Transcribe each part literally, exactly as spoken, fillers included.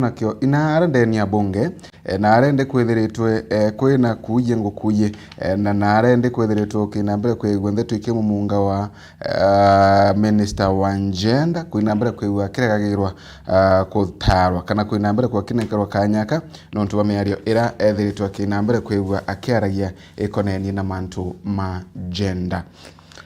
nakio inaara ndeni ya bunge, eh, naara indi kwithiritwe, eh, kwina kuuji ngukuuji, eh, na naara indi kwithiritwe ukina mbere kwigua ndeto ikimumunga wa, eh, minister wa njenda, kwina mbere kwigua akiregagirwa, eh, kutaarwa, kana kwina mbere kwa kinenkerwa kanyaka, nontu bwa miario ira ethiritwe akina mbere kwigua akiaragia ikonenie na mantu ma njenda.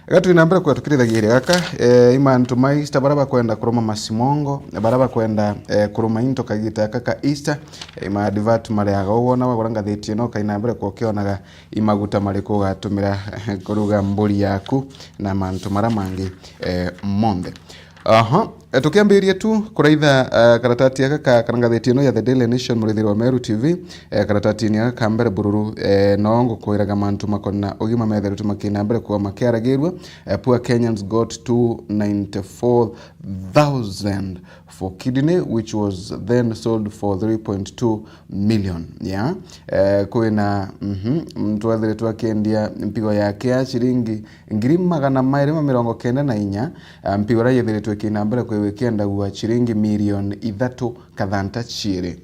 Ga twina mbere kwa tukirithagiria gaka, eh, i mantu ma Easter, bara bakwenda kuruma masimongo, bara bakwenda, eh, kuruma into kagita gaka ka Easter, eh, i ma advert mariaga uguo, na wagura ngathiti ino, kaina mbere kwa ukionaga i maguta mariku ugatumira kuruga mburi yaku na mantu mara mangi, eh, monthe. Aha. Eh, tukiambiria tu kuraitha, eh, karatati aka ka, kana ngathiti ino ya The Daily Nation, murithiri wa Meru T V, eh, karatatini aka ka mbere bururu, eh, no ngukwiraga mantu makona ugima methiritwe makina mbere kwa makiaragirua. Eh, poor Kenyans got two ninety-four thousand for kidney, which was then sold for three point two million. Yeah. Eh, kwina, mhm, muntu ethiritwe akiendia mpigo yake ya ciringi ngiri magana mairi ma mirongo kenda na inya, ah, mpigo iria yethiritwe ikina mbere kwigua ikiendagua ciringi milioni ithatu kathanta ciiri.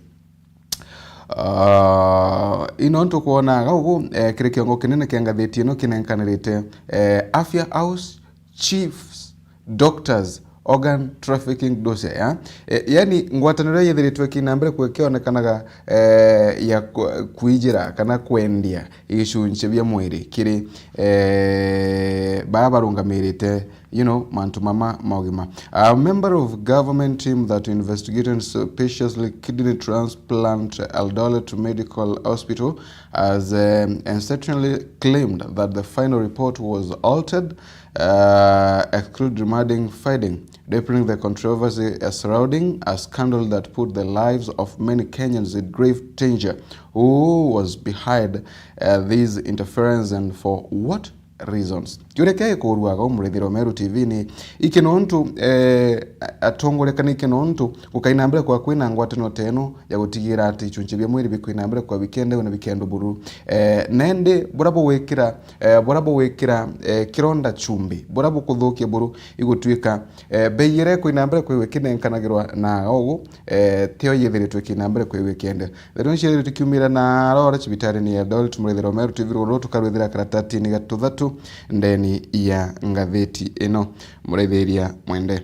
Ah, ino ntukwona aga ugu, eh, kiri kiongo kinene kia ngathiti ino kinenkanirite, eh, Afya House, Chiefs, Doctors, Organ Trafficking Dossier, ya? Eh, yani, ngwataniro iria yethiritwe ikina mbere kwigua ikionekanaga, eh, ya ku-, kuijira kana kwendia igicunci bia mwiri kiri, eh, baa barungamirite, you know, mantu mama ma ugima. A member of government team that investigated suspiciously kidney transplant Eldoret Medical Hospital has, um, essentially claimed that the final report was altered, uh, exclude demanding finding, deepening the controversy, uh, surrounding a scandal that put the lives of many Kenyans in grave danger. Who was behind, uh, these interference and for what reasons? Kiuria kia gikuruaga umurithiro Meru T V ni iki nontu, eh, atongoria kana iki nontu gukaina mbere kwa kwina ngwataniro ta ino ya gutigira ati ichunchi bia mwiri bikwina mbere kwa bikende na bikendo buru. Eh, nendi bura bugwikira, eh, bura bugwikira, eh, kironda chumbi, bura bukuthukia buru igutwika, eh, bei iria ikwina mbere kwa ikinenkanagirwa na ugu, eh, tio yithiritwe ikina mbere kwa ikinende. Ndeto ici tukiumira na arora cibitari ni ya Eldoret, murithiro Meru T V ruru tukarwithira karatatini gatuthatu ndeni ya ngathiti ino. Murithiria mwende.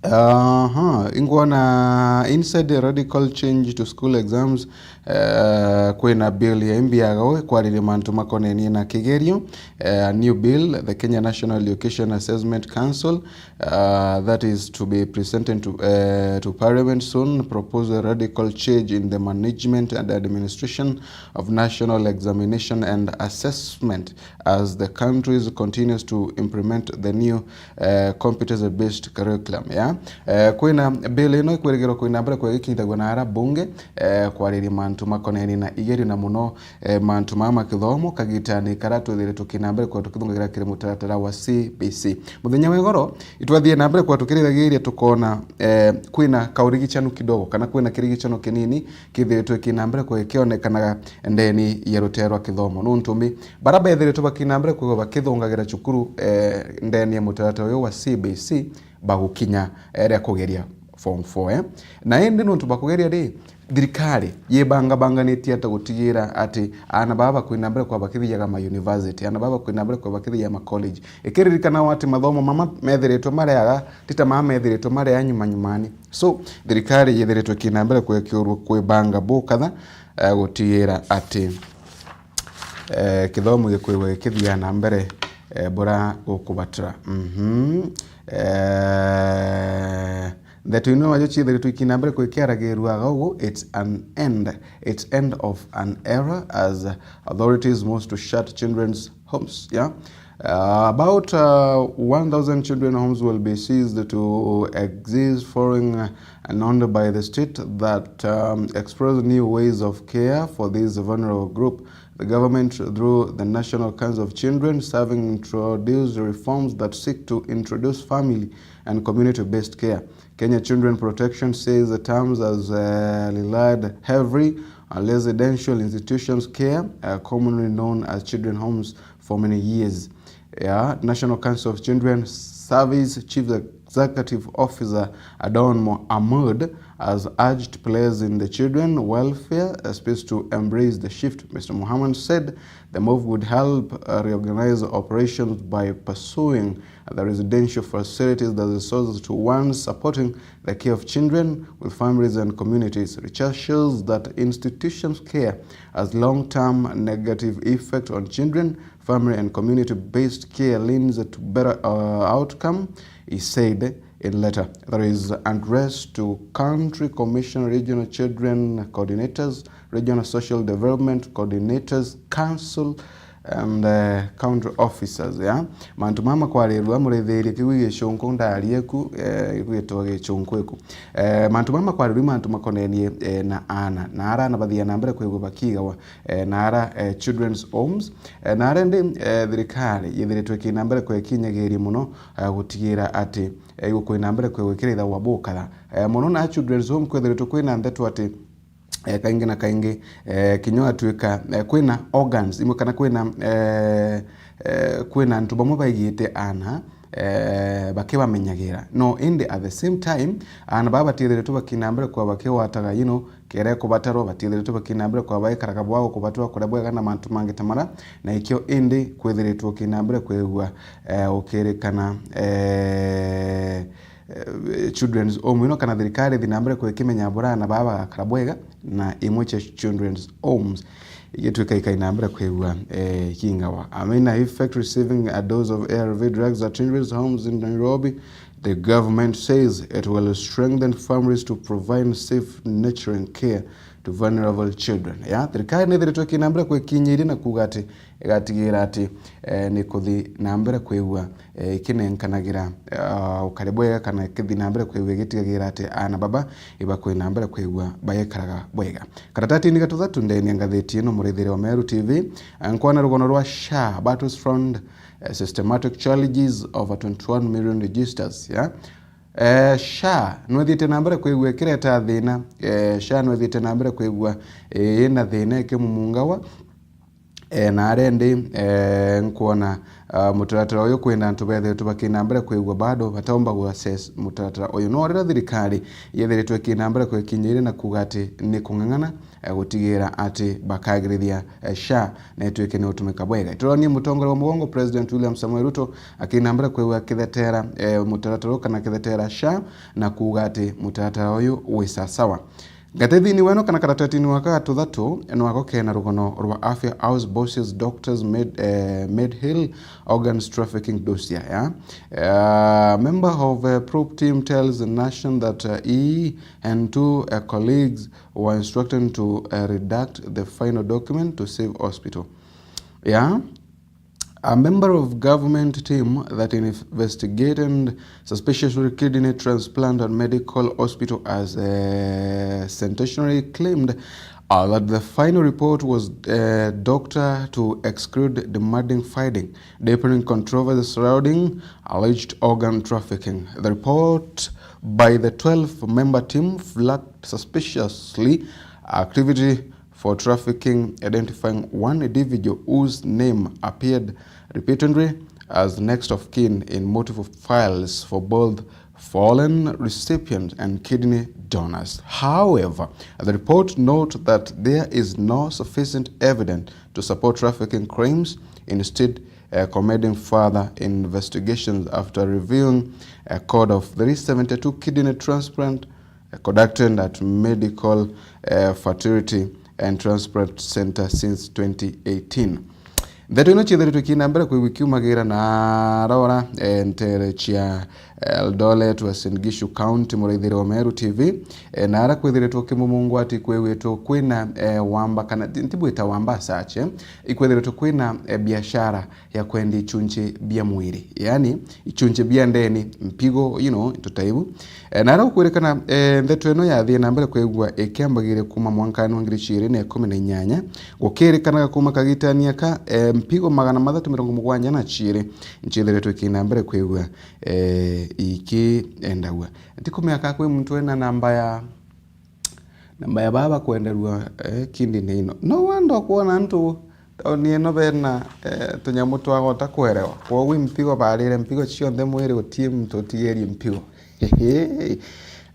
Aha, ingwona inside the radical change to school exams, eh, kwina bill ya imbiaga we kwariria mantu makonenie na kigerio, eh, a new bill, the Kenya National Education Assessment Council, uh, that is to be presented to, uh, to Parliament soon, propose a radical change in the management and administration of national examination and assessment as the country continues to implement the new, uh, competency-based curriculum. Yeah? Uh, kwina bill ino ikwirigirwa kwina mbere kwa igikithagua na ara bunge, uh, kwariria mantu makoneni na igerio na muno eh, mantu maa ma kithomo kagitani karia twithire tukina mbere kwa tukithungagira kiri mutaratara wa C B C. Muthenya wa igoro, itwathie na mbere kwa tukirithagiria tukona, eh, kwina kaurigicanu kidogo, kana kwina kirigicano kinini kithiritwe kina mbere kwa ikionekanaga ndeni ya rutere rwa kithomo. Nuntu mi, bara bethiritwe bakina mbere kwa bakithungagira cukuru, eh, ndeni ya mutaratara uyu wa C B C, bagukinya, eh, ria kugeria form four, eh. Na indi nuntu bakugeria ri, thirikari yibangabanganitie ata gutigira ati aana baba bakwina mbere kwa bakithiaga ma university, aana baba bakwina mbere kwa bakithiaga ma college? Ikiririkana ati mathomo mama methiritwe mareaga, ti ta mama methiritwe marea nyuma nyumani. So, thirikari yithiritwe kina mbere kwekiurwa kwibanga bukatha, eh, gutigira ati, eh, kithomo gikwigwa gikithiaga na mbere, eh, bura gukubatira. Mhm. Eh, ndeto ino nacio ciithiritwe ikina mbere kwikiaragiruaga ugu, it's an end, it's end of an era as authorities moves to shut children's homes, yeah? Uh, about, uh, one thousand children homes will be ceased to exist following, uh, an order by the state that, um, explores new ways of care for this vulnerable group. The government, through the National Council of Children Service, introduced reforms that seek to introduce family and community-based care. Kenya Children Protection says the terms has, uh, relied heavily on residential institutions care, uh, commonly known as children homes, for many years. Yeah, National Council of Children Service Chief Executive Officer Adon Mohamud has urged players in the children welfare space to embrace the shift. Mister Mohammed said the move would help, uh, reorganize operations by pursuing the residential facilities that resources to ones supporting the care of children with families and communities. Research shows that institutions care has long-term negative effect on children, family and community-based care leans to better, uh, outcome, he said in letter. There is address to country commission, regional children coordinators, regional social development coordinators, council and, uh, county officers, yeah. Mantu mama kwarirua murithirie kiu gicunku ndarie ku, eh, gwitwa gicunku iku. Eh, mantu mama kwarirua mantu makonenie, eh, na ana. Na ara ana bathia na mbere kwigua bakigawa, eh, na ara, eh, children's homes. Eh, na ara ndi, eh, thirikari yithiritwe kina mbere kwekinyagiria muno, eh, gutigira ati, eh, igukui na mbere kwigua ikiritha wa bukatha. Eh, muno na children's home kwithiritwe kwina ndeto ati, eh, kaingi na kaingi, eh, kinya atuika, eh, kwina organs imwe kana kwina, eh, eh, kwina antu bamwe baigite ana, eh, bakibamenyagira. No indi at the same time, ana baba batithiritwe bakina mbere kwa bakiwataga, you know, kere kubatarwa, batithiritwe bakina mbere kwa baikaraga bwao kubatua kuria bwega na mantu mangi ta mara, na ikio indi kwithiritwe kina mbere kwigua, eh, ukirikana, eh, eh, children's home ino kana thirikari ithi na mbere kwikimenya bura ana baba bagakara bwega na imwe cia children's homes igitwika ikai na mbere kwigua, eh, ikingawa. Amina effect receiving a dose of A R V drugs at children's homes in Nairobi. The government says it will strengthen families to provide safe nurturing care to vulnerable children. Ya, thirikari ni ithiritwe kina mbere kwikinyiria na kuuga ati igatigira ati, eh, ni kuthi na mbere kwigua, eh, ikinenkanagira, ah, ukari bwega kana ikithi na mbere kwigua igitigagira ati ana baba ibakui na mbere kwigua bayekaraga bwega. Karatatini gatuthatu ndeni ya ngathiti ino, murithire wa Meru T V, eh, nkwana rugono rwa SHA battles front, eh, systematic challenges over twenty-one million registers, ya. Eh, SHA nwethite na mbere kwigua ikireta thina, eh, SHA nwethite na mbere kwigua, eh, ina thina ikimumungawa. Eh, na aria ndi, eh, nkwona, ah, mutaratara uyu kwina antu bethiritwe bakina mbere kwigua bado bataumba gu access mutaratara uyu. No riria thirikari yethiritwe ikina mbere kwikinyiria na kuuga ati ni kung'ang'ana, eh, gutigira ati bakagirithia, eh, SHA na itwike ni utumika bwega. Ituranie mutongoria wa mugongo President William Samoei Ruto akina mbere kwigua akithetera, eh, mutaratara uyu kana akithetera SHA na kuuga ati mutaratara uyu wi sasawa. Ngatethini weno kana karatatini wa katuthatu, nwako kena rugono rwa afya, house bosses, doctors, med, eh, med hill, organs trafficking dossier, ya. Uh, member of, uh, prop team tells the nation that, uh, he and two, uh, colleagues were instructed to, uh, redact the final document to save hospital. Yeah. A member of government team that investigated suspicious kidney transplant at medical hospital as, uh, Centenary claimed, uh, that the final report was, uh, doctor to exclude demanding finding, deepening controversy surrounding alleged organ trafficking. The report by the twelve-member team flagged suspiciously activity for trafficking, identifying one individual whose name appeared repeatedly as next of kin in multiple files for both fallen recipients and kidney donors. However, the report note that there is no sufficient evidence to support trafficking claims, instead, uh, commending further investigations after reviewing a code of three seventy-two kidney transplant, uh, conducted at Medical, uh, Fertility and Transplant Center since twenty eighteen. Ndeto ino ciethiritwe kiina mbere kwigua kiumagira na rora, eh, ntere cia, eh, Eldoret, Uasin Gishu County, muraithire wa Meru T V, eh, na ara kwithiritwe kimumungwa ati kwigwitwo kwina, eh, wamba kana, nti-, ntibwita wamba sache, ikwithiritwe kwina, eh, biashara ya kwendia ichunchi bia mwiri, yani ichunchi bia ndeni, mpigo, you know, into ta ibu. Eh, na ara gukwirikana, eh, ndeto ino yathie na mbere kwigua ikiambagiria kuma mwankani wa ngiri ciiri na ikumi na inyanya, gukirikanaga kuma kagitani aka, eh, mpigo magana mathatu mirongo mugwanja na ciiri nchiethiritwe kiina mbere kwigua, eh, ikiendagua. Ntikumenya ka kwi muntu ena namba ya namba ya baba kwenderua, eh, kindi ni ino. No wenda kwona antu tauni ino bena, eh, tunyamu twa gota kwerewa. Kwogu mpigo barire mpigo cionthe mwiri, gutie muntu utigirie mpigo.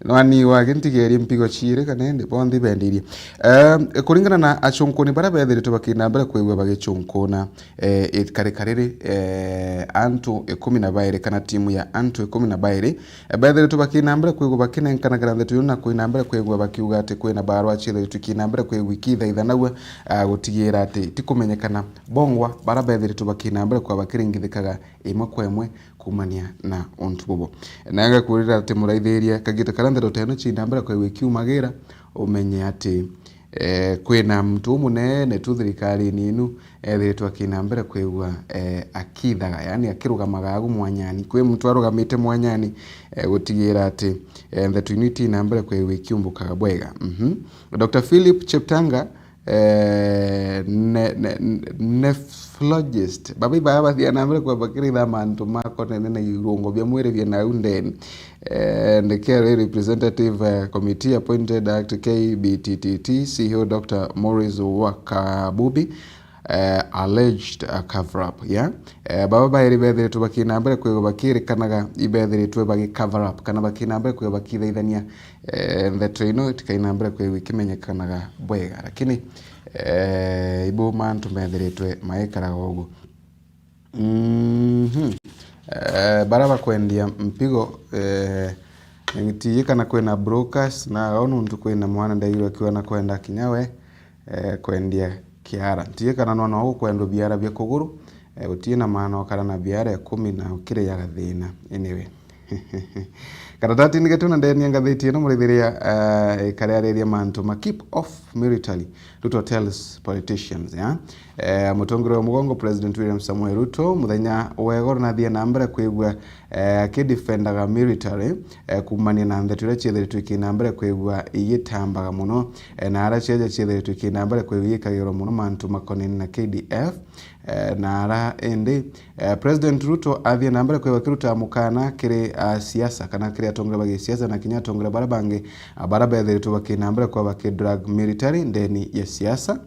Nwani wake ntigerie mpigo ciiri kana indi bonthe ibendirie. Eh, kuringana na acunkuni baria bethiritwe bakina mbere kwigua bagicunkuna, eh, ikarika riri, eh, antu ikumi na bairi kana timu ya antu ikumi na bairi, eh, bethiritwe bakina mbere kwigua bakinenkanagira ndeto iu na kuina mbere kwigua bakiuga ati kwina barua ciethiritwe ikina mbere kwigua ikithaithanagua, ah, gutigira ati tikumenyekana bongwa baria bethiritwe bakina mbere kwa bakiringithikaga imwe kwa imwe kumania na untu bubu. Na ngakurira ati muraithiria kagita karia ndeto ta ino ciina mbere kwigua ikiumagira, umenye ati, eh, kwina muntu umunene tu thirikarine inu ethiritwe akina mbere kwigua, eh, akithaga, yani akirugamaga agu mwanyani. Kwi muntu arugamite mwanyani, eh, gutigira ati, eh, ndeto inu itina mbere kwigua ikiumbukaga bwega. Mhm. Doctor Philip Cheptanga, eh, ne-, ne-, nephrologist. Baba ibaa bathia na mbere kwa bakiritha mantu makonene na irungo bia mwiri bia nau ndeni. Eh, the K R A representative, eh, committee appointed at K B T T T, C E O Doctor Maurice Wakabubi, eh, alleged a cover up, yeah? Eh, baba bairi bethiritwe bakina mbere kwigwa bakirikanaga ibethiritwe bagi cover up, kana bakina mbere kwigwa bakithaithania, eh, ndeto ino itikaina mbere kwigwa ikimenyekanaga bwega, lakini, eh, ibo mantu methiritwe maikaraga uguo. Mhm. Eh, bara bakwendia mpigo, eh, ntiye kana kwina brokers, na au nuntu kwina mwana ndaigirwe akiuga na kwenda kinya we, eh, kwendia kiara. Ntiye kana nwana wa gukwendwa biara bia kuguru, eh, gutie na maana okara na biara ikumi na ukiriaga thina. Anyway. Karatatini getu na ndeni ya ngathiti ino murithiria, eh, ikariariria mantu ma keep off military, Ruto tells politicians, ya. Eh, mutongoria wa mugongo President William Samoei Ruto, muthenya wa igoro nathie na mbere kwigua, eh, akidefendaga military, eh, kumania na ndeto iria ciethiritwe ikina mbere kwigua igitambaga muno, eh, na ara ciaja ciethiritwe ikina mbere kwigua igikagirwa muno mantu makonene na K D F, eh, na ara indi, eh, President Ruto athie na mbere kwigua akirutaga mukana kiri, ah, siasa kana kiri atongoria ba gisiasa na kinya atongoria bara bangi, ah, bara bethiritwe bakina mbere kwa bakidrag military ndeni ya siasa.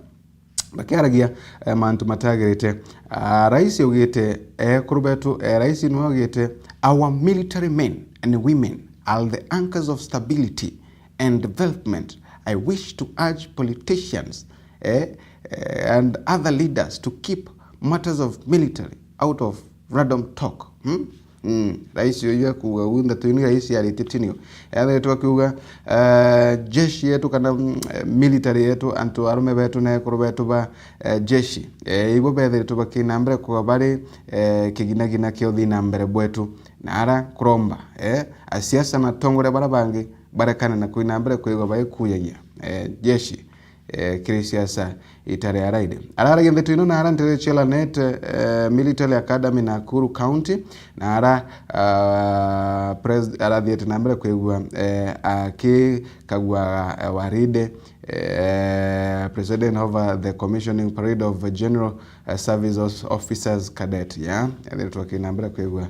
Bakiaragia, eh, mantu matagirite, ah, rais augite, eh, ekuru betu, eh, rais niwe augite, "Our military men and women are the anchors of stability and development. I wish to urge politicians, eh, eh, and other leaders to keep matters of military out of random talk." Hmm? Mm, rais uyu akuuga uu, ndeto inu rais aritie tinio. Ethiritwe akiuga, eh, jeshi yetu kana, mm, eh, military yetu, antu arume betu na ekuru betu ba, eh, jeshi, eh, ibo bethiritwe bakina mbere kwa bari, eh, kiginagina kia uthii na mbere bwetu. Na ara kuromba, eh, asiasa na atongoria bara bangi barekane na kwina mbere kwigwa baikuyagia, eh, jeshi, eh, kiri siasa itari araide. Araragia ndeto ino na ara ntere cia Lanet, eh, Military Academy Nakuru County, na ara, ah, pres-, arathiete na mbere kwigua, eh, akikagua, eh, waride, eh, president over the commissioning parade of general, eh, service os-, officers cadet, ya. Ethiritwe akina mbere kwigua,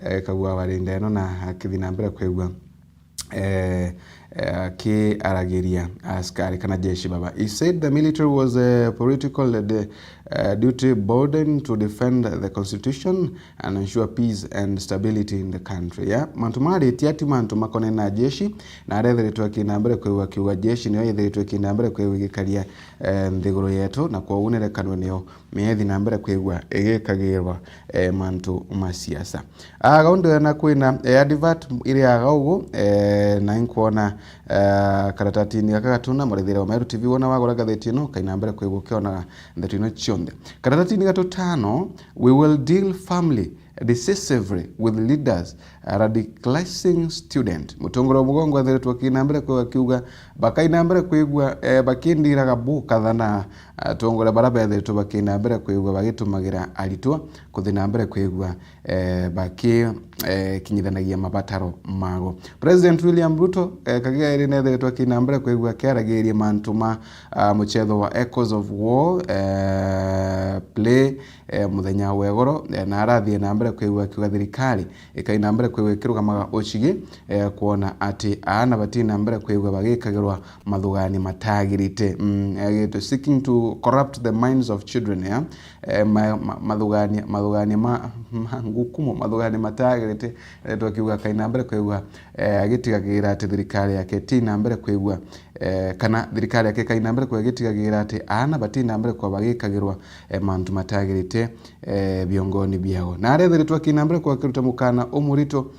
eh, kagua waride ino na akithi na mbere kwigua eh, eh, akiaragiria askari kana jeshi baba. He said the military was a political de-, eh, duty burden to defend the constitution and ensure peace and stability in the country. Yeah? Mantu maritie ati mantu makonene na jeshi, na arethiritwe akina mbere kwigua akiuga jeshi niyo yethiritwe ikina mbere kwigua igikaria, eh, nthiguru yetu, na kwoguo nirekanwe niyo miethi na mbere kwigua igikagirwa, eh, mantu ma siasa. Aga undu na kwina, eh, advert iri aga ugu, eh, na inkwona, eh, karatatini gaka gatuna, murithire wa Meru T V wona wagura ngathiti ino, kaina mbere kwigua ukionaga ndeto ino cionthe. Karatatini gatutano, "We will deal firmly, decisively with leaders radicalizing student." Mutongoria wa mugongo ethiritwe akina mbere kwigua akiuga, bakaina mbere kwigua, eh, bakindiraga bu kathana atongoria bara bethiritwe bakina mbere kwigua bagitumagira aritwa kuthi na mbere kwigua, eh, baki, eh, kinyithanagia mabataro mago. President William Ruto, eh, kagigairi nethiritwe akina mbere kwigua akiaragiria mantu ma, ah, muchetho wa Echoes of War, eh, play, eh, muthenya wa igoro, eh, na arathie na mbere kwigua akiuga thirikari ikai na mbere kwigua ikirugamaga ucigi, eh, kwona ati aana bati na mbere kwigua bagikagirwa mathugani matagirite. Mm, eh, seeking to corrupt the minds of children, yeah? Eh, ma, ma, mathugania, mathugania ma, ma ngukumo, mathugania matagirite, eh, twakiuga akai na mbere kwigua, eh, agitigagira ati thirikari yake ti na mbere kwigua, eh, kana thirikari yake ikai na mbere kwigua igitigagira ati aana bati na mbere kwa bagikagirwa, eh, mantu matagirite, eh, biongoni biao. Na arethiritwe akinambere kwa kiruta mukana umurito,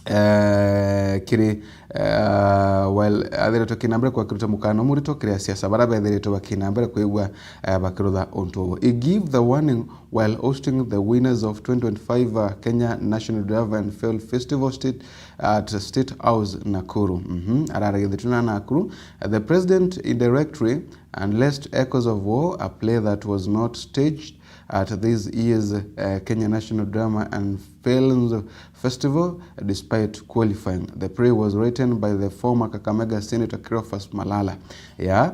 eh, kiri, eh, well, athiritwe akinambere kwa kiruta mukana umurito kiri asiasa bara bethiritwe bakinambere kwigua, eh, bakirutha untu ubu. He give the warning while hosting the winners of twenty twenty-five, uh, Kenya National Drama and Film Festival state at State House, Nakuru. Mhm. Araragia thituna Nakuru. Uh, the president indirectly unleashed Echoes of War, a play that was not staged at this year's, uh, Kenya National Drama and Films Festival, despite qualifying. The play was written by the former Kakamega Senator Cleophas Malala. Yeah.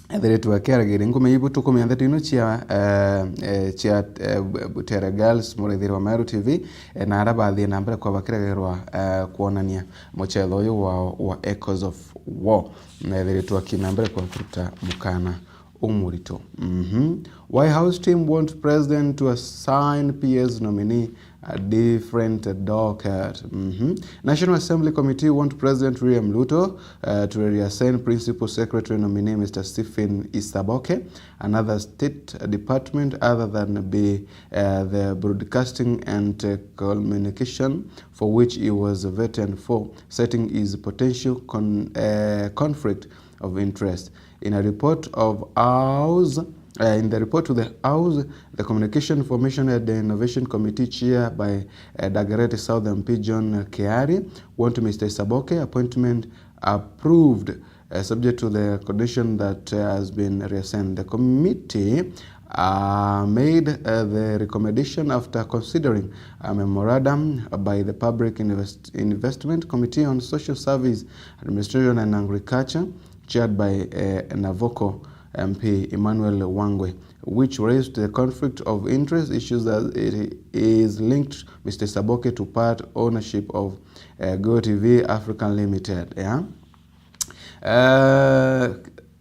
Ethiritwe akiaragiria ngumi ibu tukumia ndeto ino cia, eh, eh, cia, eh, Butere Girls, muraithiri wa Meru T V, eh, na ara bathie na mbere kwa bakiragirwa, eh, kwonania muchetho uyu wao wa Echoes of War. Na ethiritwe akina mbere kwa kuruta mukana umurito. Mhm. White House team want president to assign P S nominee a different docket. Mhm. National Assembly Committee want President William Ruto, uh, to reassign Principal Secretary nominee Mister Stephen Isaboke, another state department other than be, uh, the broadcasting and, uh, communication, for which he was vetted for, citing his potential con-, uh, conflict of interest. In a report of House, uh, in the report to the House, the Communication, Information and Innovation Committee, chaired by, uh, Dagoretti South M P John Kiari, want Mister Isaboke appointment approved, uh, subject to the condition that, uh, has been reassigned. The committee, uh, made, uh, the recommendation after considering a memorandum by the Public Invest-, Investment Committee on Social Service, Administration and Agriculture, chaired by, uh, Navoko M P Emmanuel Wangwe, which raised the conflict of interest issues that it is linked Mister Isaboke to part ownership of, uh, Go T V Africa Limited. Yeah? Uh,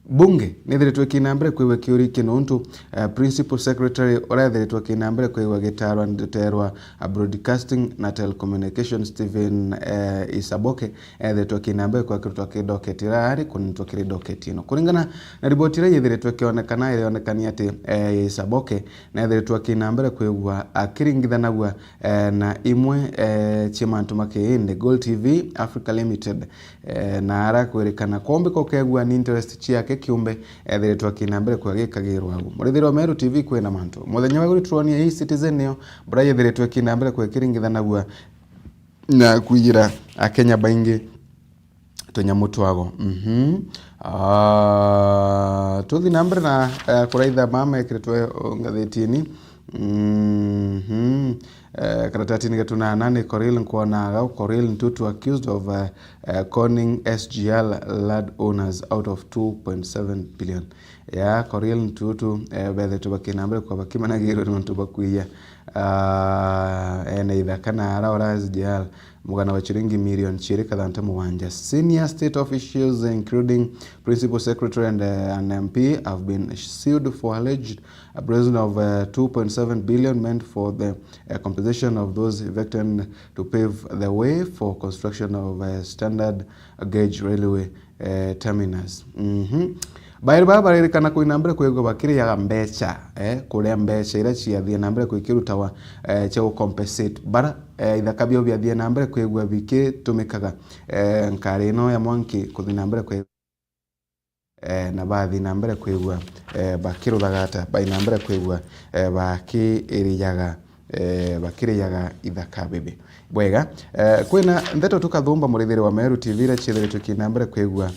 bunge nithiritwe ikina mbere kwigua kiuri iki nontu, uh, Principal Secretary uria ethiritwe akina mbere kwigua gitarwa ndeterwa a Broadcasting na Telecommunications Stephen, eh, Isaboke, ethiritwe akina mbere kwa kirutwa ki docket iria ari kunitwa kiri docket ino. Kuringana na riboti iria yethiritwe ikionekana, irionekania ati, eh, Isaboke na ethiritwe akina mbere kwigua akiringithanagua, eh, na imwe, eh, cia mantu ma kiindi, Gold T V Africa Limited, eh, na ara kwirikana kwombika ukegua ni interest ciake kiumbe ethiritwe akina mbere kwa gikagirwa agu. Murithiri wa Meru T V kwina mantu. Muthenya wa guri turonia hii Citizen niyo bura yethiritwe akina mbere kwa ikiringithanagua na kwigira Akenya baingi tunyamu twago. Mhm. Ah, tuthi na mbere na, eh, kuraitha mama ekiritwe, oh, ngathitini. Mhm. Eh, karatatini getu na nani Koril Nkwanaga, Koril Ntutu accused of, eh, eh, conning S G R land owners out of two point seven billion. Ya Koril Ntutu, eh, bethetwe bakina mbere kwa bakimanagirwe ni mantu bakwiya, ah, ene ithaka na ara ora S G R mugana wa chiringi milioni chiiri kathanta mugwanja. Senior state officials, including Principal Secretary and, uh, an M P, have been sued for alleged abduction of, uh, two point seven billion meant for the, uh, compensation of those evicted to pave the way for construction of, uh, standard gauge railway, uh, terminus. Mhm. Bairi baa baririkana kwina mbere kwigua bakiriaga mbecha, eh, kuria mbecha iria ciathie na mbere kwikirutawa, eh, cia gucompensate bara, eh, ithaka biao biathie na mbere kwigua bikitumikaga, eh, nkari ino ya mwanki kuthi na mbere kwi-, eh, na bathi na mbere kwigua, eh, bakiruthagata, bai na mbere kwigua, eh, bakiriaga, eh, bakiriaga ithaka bibi. Bwega, eh, kwina ndeto tukathumba murithiri wa Meru T V iria ciethiritwe kina mbere kwigua,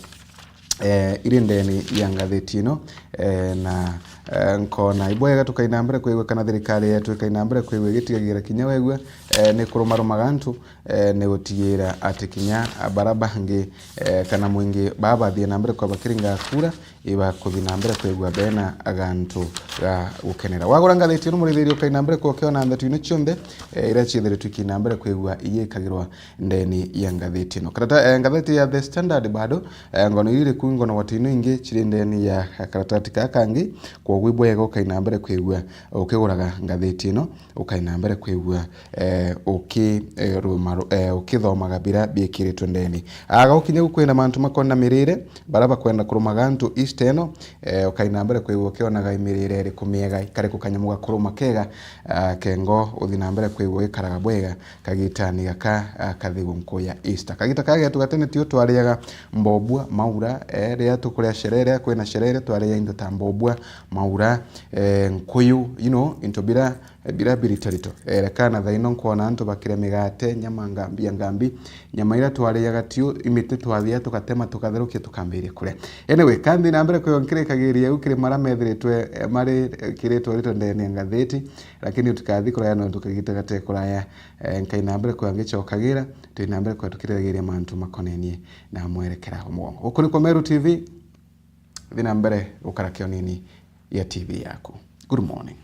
eh, iri ndeni ya ngathiti ino, eh, na, eh, nkona ibwega tukaina mbere kwigua kana thirikari yetu ikaina mbere kwigua igitigagira kinya wegua, eh, ni kurumarumaga antu, eh, ni gutigira ati kinya bara bangi, eh, kana mwingi baa bathie na mbere kwa bakiringa kura, ibakuthi na mbere kwigua bena gantu ga gukenera. Wagura ngathiti ino, murithiria, ukai na mbere kwa ukiona ndeto ino cionthe, eh, iria ciithiritwe iki na mbere kwigua igikagirwa ndeni ya ngathiti ino. Karata-, eh, ngathiti ya The Standard bado, eh, ngono iri iri ku ngono watu ino ingi ciri ndeni ya karatati ka kangi, kwogu ibwega ukai na mbere kwigua ukiguraga ngathiti ino, ukai na mbere kwigua, eh, uki-, eh, ruma-, eh, ukithomaga bira bikiritwe ndeni. Aga ukinya gukwenda mantu makona mirire, bara bakwenda kurumaga antu East eno, eh, ukai na mbere kwigua ukionaga imirire iriku miega, ikari ku kanyamu ga kuruma kega, ah, kengo uthi na mbere kwigua gikaraga bwega kagitani gaka, ah, kathigwa nku ya Easter. Kagita ka getu gatene tio twariaga mbobua, maura, eh, riria tukuria sherere, kwina sherere, twariaga into ta mbobua, maura, eh, nkuyu, you know, into bira, bira biritarito. Erekana thaino nkwona antu bakiria migate, nyama ngambi ya ngambi, nyama iria twariaga tio, imiti twathia tugatema, tukatherukia, tukambiria kuria. Anyway, kandi na mbere kwigua nkirikagiria u kiri mara methiritwe, eh, mari, eh, kiritwe rito ndene ya ngathiti, lakini utikathi kuraya nontu kagita gate kuraya. Eh, nkai na mbere kwigua ngicokagira, twi na mbere kwigua tukiriragiria mantu makonenie na mwerekera o mugongo. Guku ni kwa Meru T V, thi na mbere gukara kionini ya T V yaku. Good morning.